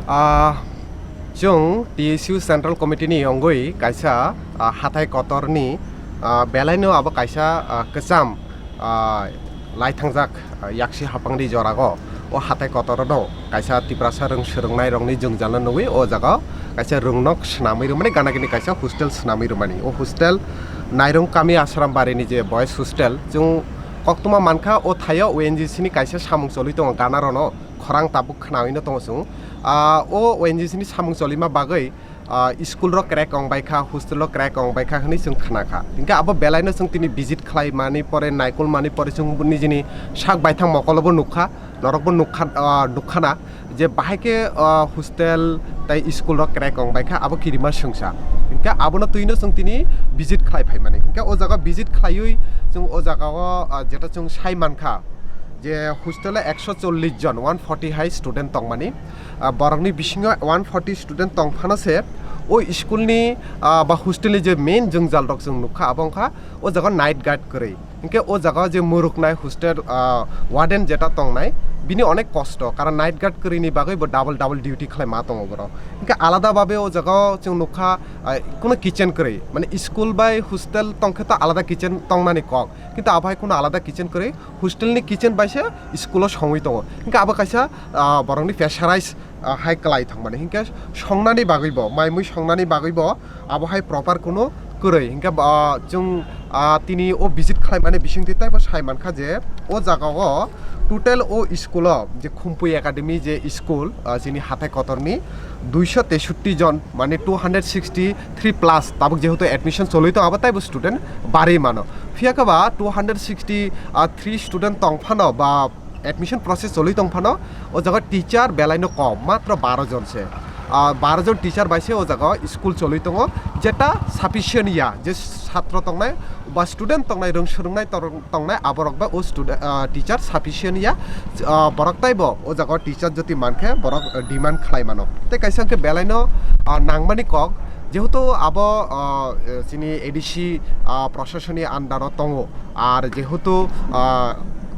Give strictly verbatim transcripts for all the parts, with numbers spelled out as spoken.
Ah, chwng T S U Central Committee ni ongwi kaisa, ah, hathai kotorni, ah, belaino abo kaisa, ah, kwcham, ah, laithangjak, ah, yaksi hapangni jorago o hathai kotorono kaisa Tiprasa rwng swrwngnairokni jwngjalno nugwi o jaga kaisa rwngnok swnamwi rwmani, gana gini kaisa hostel swnamwi rwmani. O hostel Nairung Kami Ashram Barini je boys hostel, chwng koktwma mankha o thaio O N G C ni kaisa samung choli tongo ganarono. Khorang tabuk khnawi no tongo chwng. Ah, o O N G C ni samung cholima bagwi, ah, school rok crack ong bai kha, hostel rok crack ong bai kha hwnwi chwng khna kha. Hinkhe abo belai no chwng tini visit khlai mani pore, naikol mani pore chwng nijini sak baithang mokolo bo nuk kha, norok bo nuk kha, ah, nuk kha na je bahai khe, ah, hostel tei school rok crack ong bai kha, abo kirima swngsa. Hinkhe abono twi no chwng tini visit khlai phai mani. Hinkhe o jaga visit khlaiwi chwng o jaga o, ah, jeta chwng sai man kha, je hostel o ekso chollish jon, one forty hai student tongmani. Ah, borokni bisingo one forty student tongphano se o school ni, ah, ba hostel ni je main jwngjal rok chwng nukha, abo wngkha o jaga night guard kwrwi. Hinkhe o jaga je muruknai hostel, ah, warden jeta tongnai, bini onek kosto, karon night guard kwrwini bagwi bo double double duty khlai ma tongo borok. Hinkhe alada babe o jaga chwng nukha, ah, kuno kitchen kwrwi, mane school bai hostel tongkhe to alada kitchen tongnani kok. Kintu abo hai kuno alada kitchen kwrwi, hostel ni kitchen bai se school o songwi tongo. Hinkhe abo kaisa, ah, borokni pressurize, ah, hai kwlai thangmani. Hinkhe songnani bagwi bo, mai mui songnani bagwi bo abo hai proper kuno kwrwi. Hinkhe, ah, chwng, ah, tini o visit khlai mani bisingtwi taibo sai mankha je o jaga o total o school o je Khumpui Academy je school, ah, chini hathai kotorni duiso teishoti jon, mane two hundred sixty three plus tabuk jehetu admission cholwi tongo, abo taibo student barwi mano. Phiya khe ba two hundred sixty three student tong phano ba admission process cholwi tong phano, o jaga teacher belai no kom, matro baro jon se. Ah, baro jon teacher bai se o jaga school cholwi tongo, jeta sufficient ya, je satro tongnai ba student tongnai, rwng swrwngnai tor-, tongnai, aborok ba o student, ah, teacher sufficient ya, ah, borok taibo o jaga teacher jodi mankhe borok, ah, demand khlai mano. Tei kaisa hwnkhe belaino, ah, nangmani kok, jehetu abo, ah, eh, chini A D C, ah, proshasoni under o tongo, ar jehetu, ah,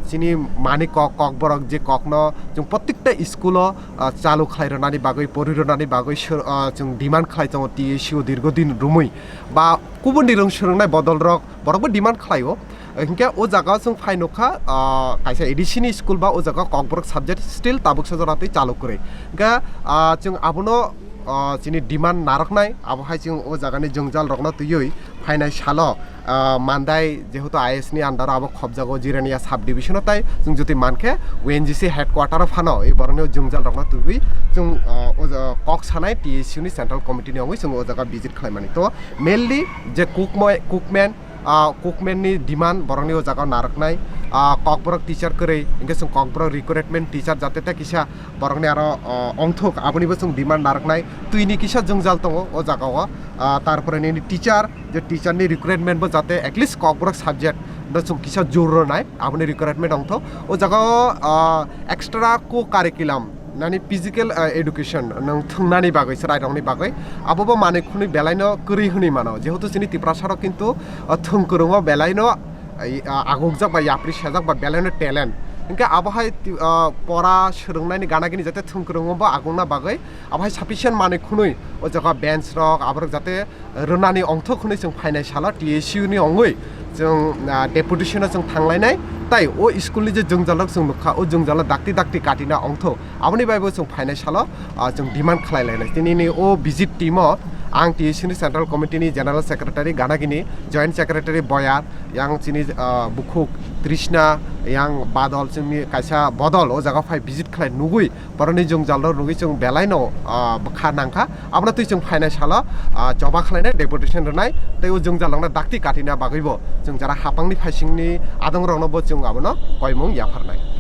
chini mani kok, kokborok je kokno chwng protekta school o, ah, chalu khlai rwnani bagwi, pori rwnani bagwi sir-, ah, chwng demand khlai tongo T S U dirgo din rumwi, ba kubuni rwng swrwngnai bodol rok borokbo demand khlaio. Hinkhe o jaga o chwng phai nukha, ah, kaisa A D C ni school ba o jaga kokborok subject still tabuksa jora twi chaluk kwrwi. Hinkhe, ah, chwng abono, ah, chini demand narwknai, abo hai chwng o jaga ni jwngjal rokno twiwi phainai salo, ah, Mandai jehetu I S ni under o abo khobjago Jirania sub division o, tai chwng jodi mankhe O N G C headquarter o phano ei borokni o jwngjal rokno twiwi chwng, ah, o jaga kok sanai T S U ni central committee ni wngwi chwng o jaga visit khlaimani. To mainly je cookmo-, cookman, ah, cookman ni demand borokni o jaga o narwknai, ah, kokborok teacher kwrwi, hinkhe chwng kokborok recruitment teacher jate tei kisa borokni aro, ah, ongthok, abonibo chwng demand narwknai. Twini kisa jwngjal tongo o jaga o, ah, tarpore nini teacher, je teacher ni recruitment bo jate at least kokborok subject no chwng kisa jor rwnai, aboni recruitment ongthok. O jaga o, ah, extra co-curriculum nani physical, ah, education nwng thwngnani bagwi, chwrairokni bagwi, abo bo manwi khwnwi belaino kwrwi hwnwi mano, jehetu chini Tiprasarok kintu, ah, thwng kwrwngo belaino, ah, agukjak ba yapri sejak ba belaino talent. Hinkhe abo hai ti-, ah, pora swrwngnaini gana gini jate thwng kwrwngo bo agungna bagwi abo hai sufficient manwi khwnwi o jaga bench rok aborok jate rwnani ongthok hwnwi chwng phainai salo T S U ni ongwi chwng, ah, deputation o chwng thanglainai, tai o school ni je jwngjal rok chwng nukha, o jwngjal o dakti dakti katina ongthok, aboni bai bo chwng phainai salo, ah, chwng demand khlai lainai. Tini ni o visit team o ang T S U ni central committee ni general secretary gana gini, joint secretary Boyar, yang chini, ah, bukhuk Trishna, yang Badol, chwngni kaisa Bodol o jaga phai visit khlai nugwi, borokni jwngjal rok nugwi chwng belaino, ah, bwkha nangkha. Abono twi chwng phainai salo, ah, choba khlainai, deputation rwnai, tei o jwngjal rokno dakti katina bagwibo chwng jara hapangni phaisingni adong rokno bo chwng abono koimung yapharnai.